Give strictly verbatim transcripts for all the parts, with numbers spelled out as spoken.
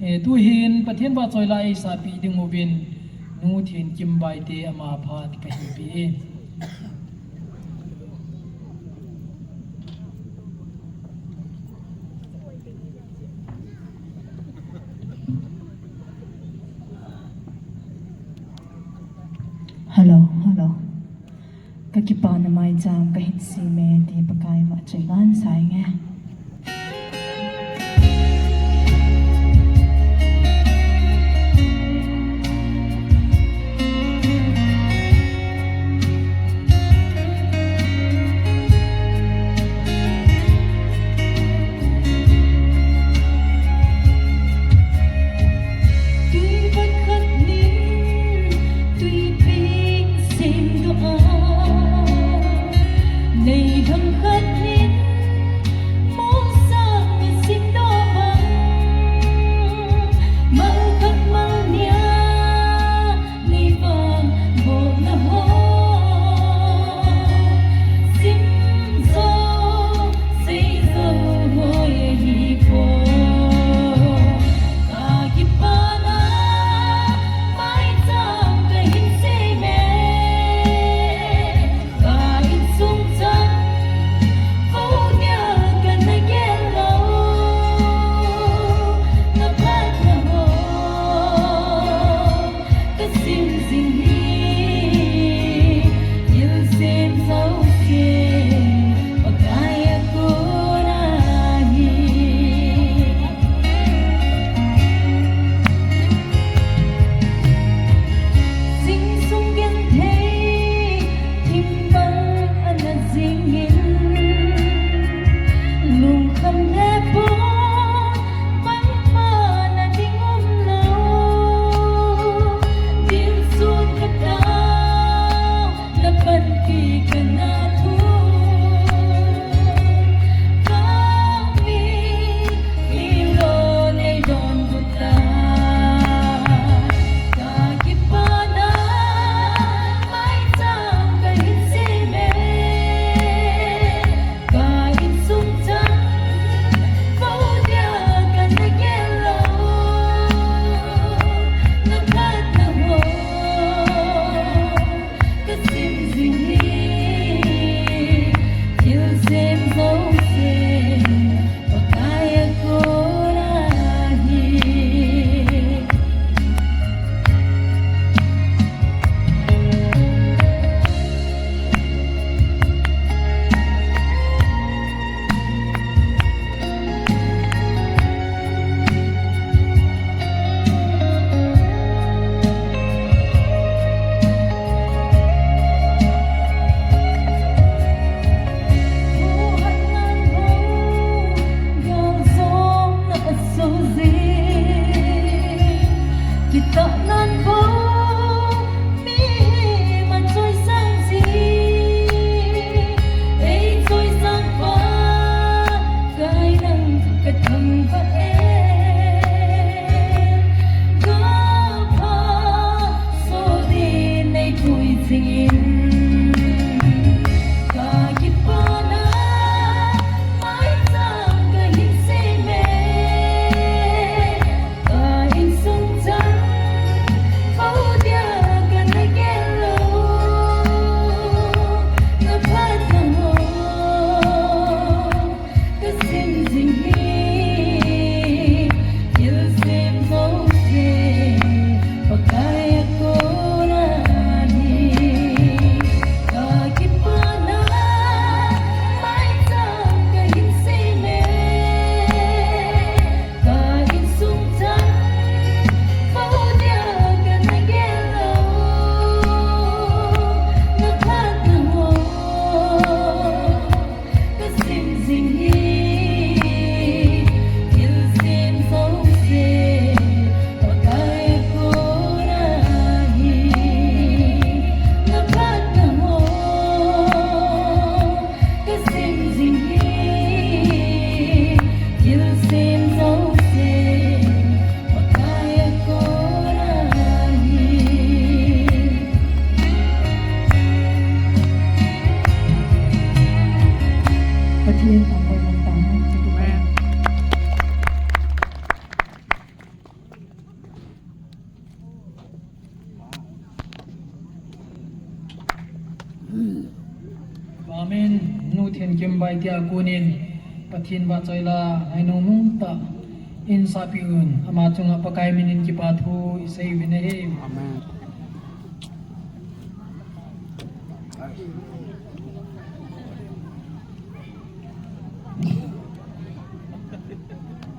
Eh, tuhin Pathen vahchoila eisahpeh ding uvin, Nu Thenkim Baite ama phat kahin pe e. Hello, hello. Ka kipana maicham kahin sem e ti Pakai vahchoilan sa inge. Tui vat khat nin, tui ping simdoh a, nei dang khat nin, mol sang a simdoh bang, mal khat mal nia, nei vangbohna ho sim jou, sei jou hoi ahi poi. Ka kipana maicham kahin sem e. Ka insung chan, kou nia kana gel lou, na phatna ho ka sim jing hi, thil sem jouse Pakai a kon ahi. Jing sung genthei thing bang ana jing in, lungkham le pon bangma na ding umlou, dilsun khat a na panpi kana thu, ka mi, mi lo nei donbut a, ka kipana maicham kahin sem e. Ka insung chan, kou nia kana gel lou, na phatna ho ka sim jing hi, thil sem jouse Pakai a kon ahi. Kitah nan bou mihem a choisang jing, ei choisang Pakai nang ka thangvah e. Ka phaso din nei pui jing in, ka kipana maicham kahin sem e. Ka insung chan, kou Thenkim bai tia kunin Pathen vahchoila ngainunung tah in sapi un, ama chunga Pakai minin kipa thu isei uvin ahi. Amen.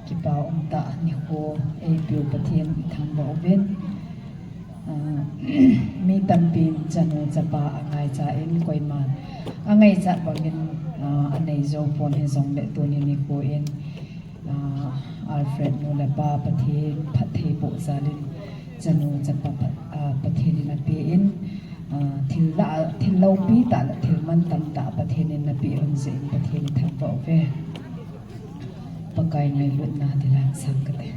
Kipa umtah nikho eipeu Pathen ithangvah uvin. Ah, mi tampin chanu chapa angaichat in koiman angaichat bangin, ah, anei jou pon hijongle tuni nikho in, ah, Alfred nu le pa Pathen phattheiboh jalin chanu chapa phat, ah, Pathen in apen, ah, thil la, thil loupi tah le thil mantam tah Pathen in apeh hon jeh in Pathen ithangvah uve. Pakai ngailutna dilang sang kate.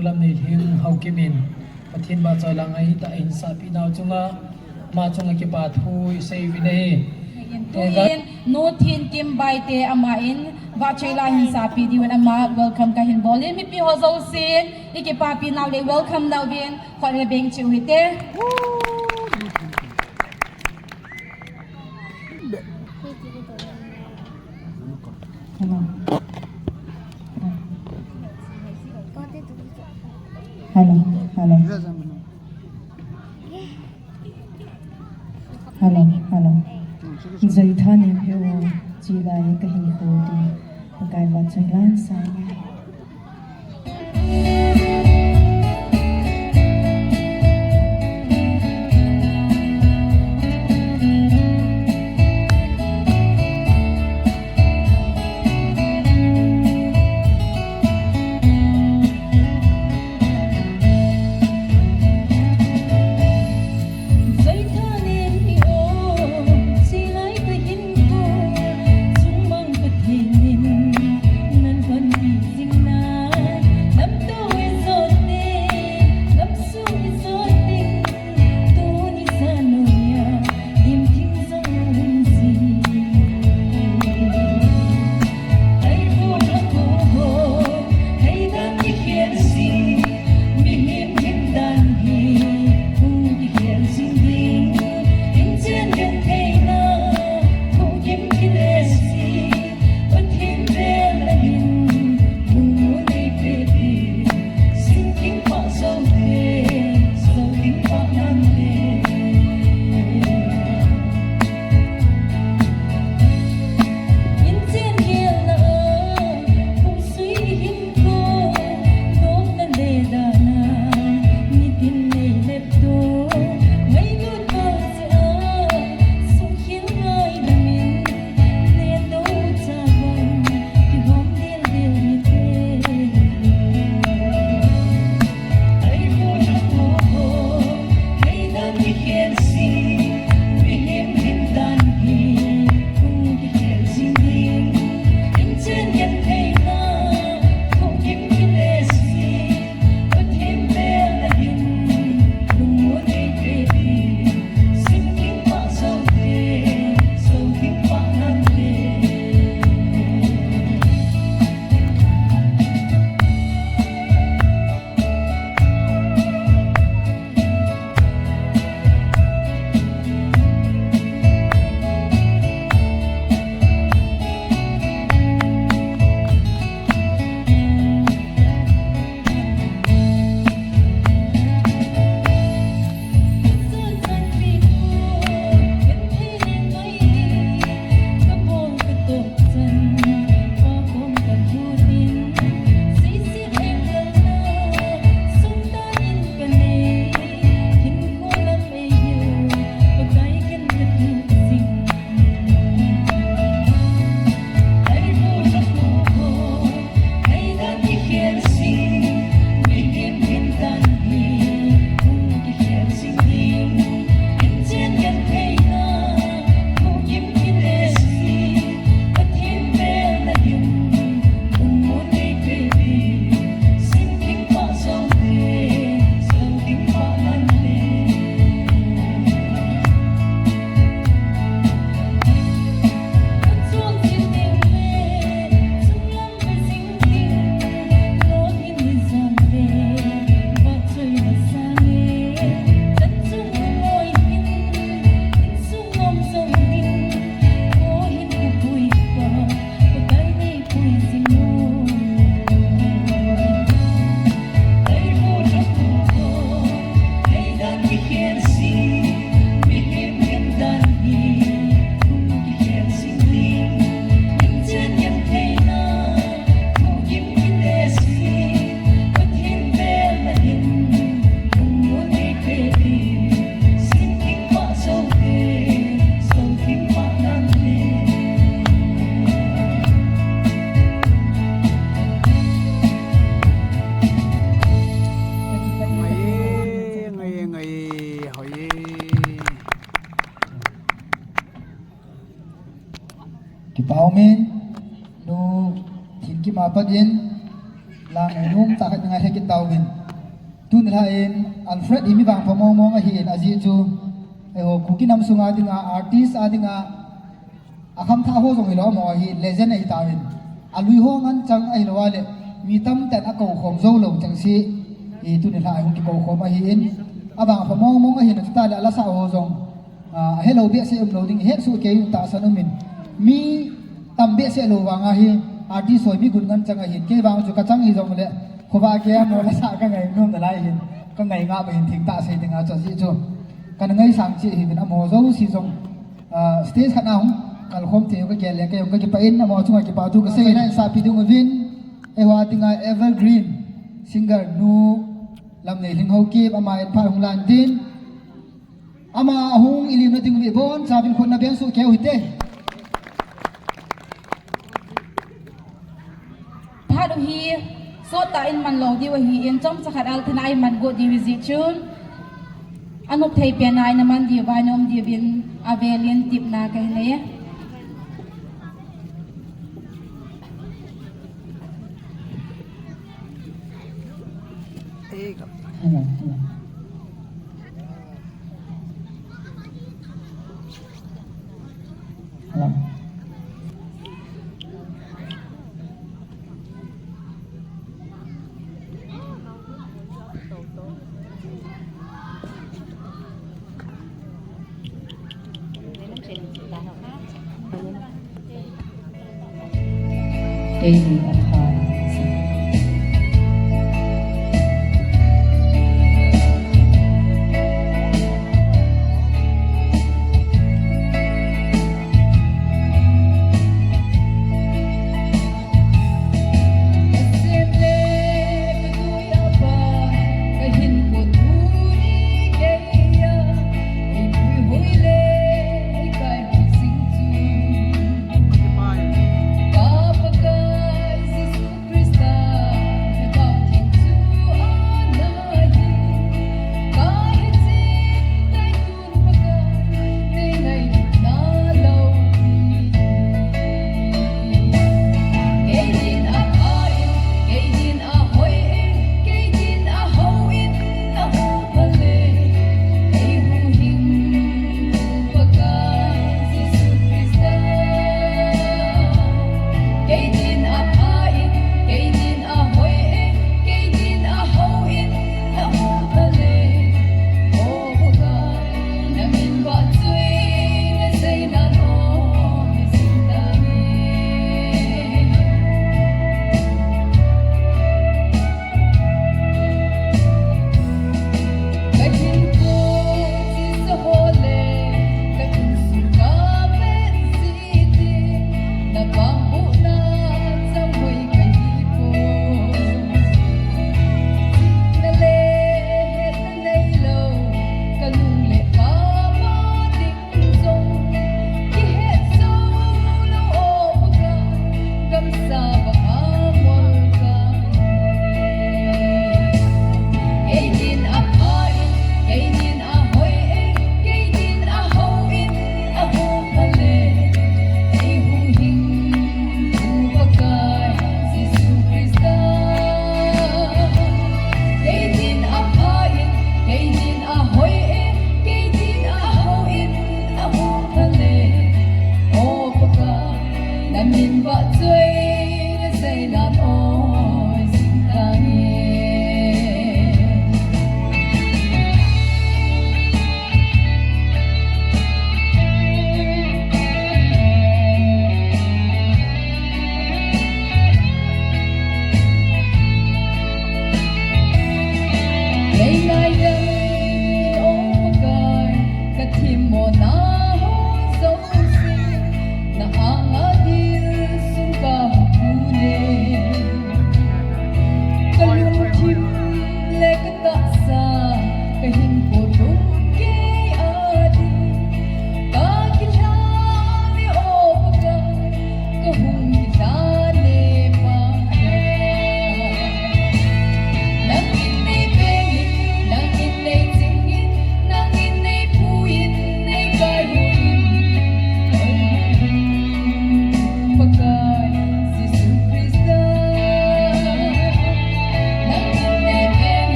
Lamneilhing Haokip in Pathen vahchoi lang a hita ahin sahpeh nau chunga, ama chunga kipa thu isei uvin ahi. Tuin, Nu Thinkim Baite aman vahchoi lang ahin sahpeh diuvin ama welcome kahin bol in, mipi ho jousen ikipapi nau le welcome nauvin, khut le beng cheh u hite. Hello. Hello, hello. Hello, hello. Joithanem hi o, chilai kahin kho di. Pakai vahchoi lang sa. Kipa umin, Nu Thinkim apat in, Lang ngai nom tah khat ngai he kit tauvin. Tuni lha in Alfred hi mi vangpha mong mong ahin ajeh chu. Eiho Kuki nam sunga dinga artist a dinga akham thah ho jong hilou amaho hi legend ahi tauvin. Alui ho ngen chang ahilou a le mi tamtah in akou khom jou lou chengse. Hi tuni lha in hung kikou khom ahin. Avangpha mong mong ahin achuti le alasa ho jong. Ah, ahelou behseh umlou ding, hetsoh kei u tahsan umin. Mi tam behseh lou vang ahi, artist hoi mi gun ngen chang ahin, kei vang chu kachang hijongle, khovah kei a mo lasa kangai nom nalai hin, kangai ngap ahin thengtah sei dinga chu ajeh chu. Kana ngaisang cheh hiuvin amaho jouse jong, ah, stage khat na hung kalkhom thei u kagel le, kei jong kakipah in, amaho chunga kipathu kasei in, insahpi ding uvin, eiho a dinga evergreen singer nu Lamneilhing Haokip, ama in phat hung lan din. Ama ahung ilimna ding uve, bonchauvin khut nabeng soh keu hite. Phat u hi sottah in man lou diu ahin, chomcha khat althana in man got diu ahi jeh chun. Anop thei pen a in aman diu va, anom diuvin avel in tepna kahin nei e. Hello, hello. Hello. Eini a pha.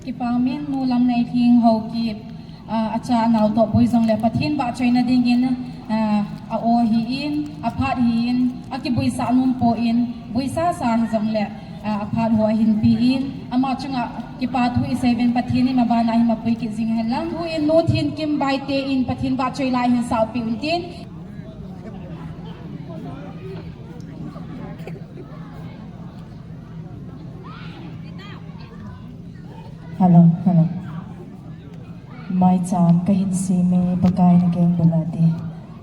Kipa min nu Lamneilhing Haokip, ah, acha anao toh bui jongle Pathen vahchoina dingin, ah, a-o ahin, aphat ahin, akibuisah nom poi, buisasa hijongle, ah, aphat ho ahin pi in, ama chunga kipa thu isei uvin Pathen in mabana hin mapui kit jing hen lang. Tuin nu Thinkim Baite in Pathen vahchoi la ahin sahpeh un tin. Hello, hello. Maicham kahin sem e, Pakai na keng bula ti.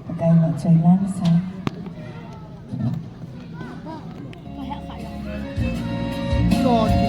Pakai vahchoi la sa. Lord.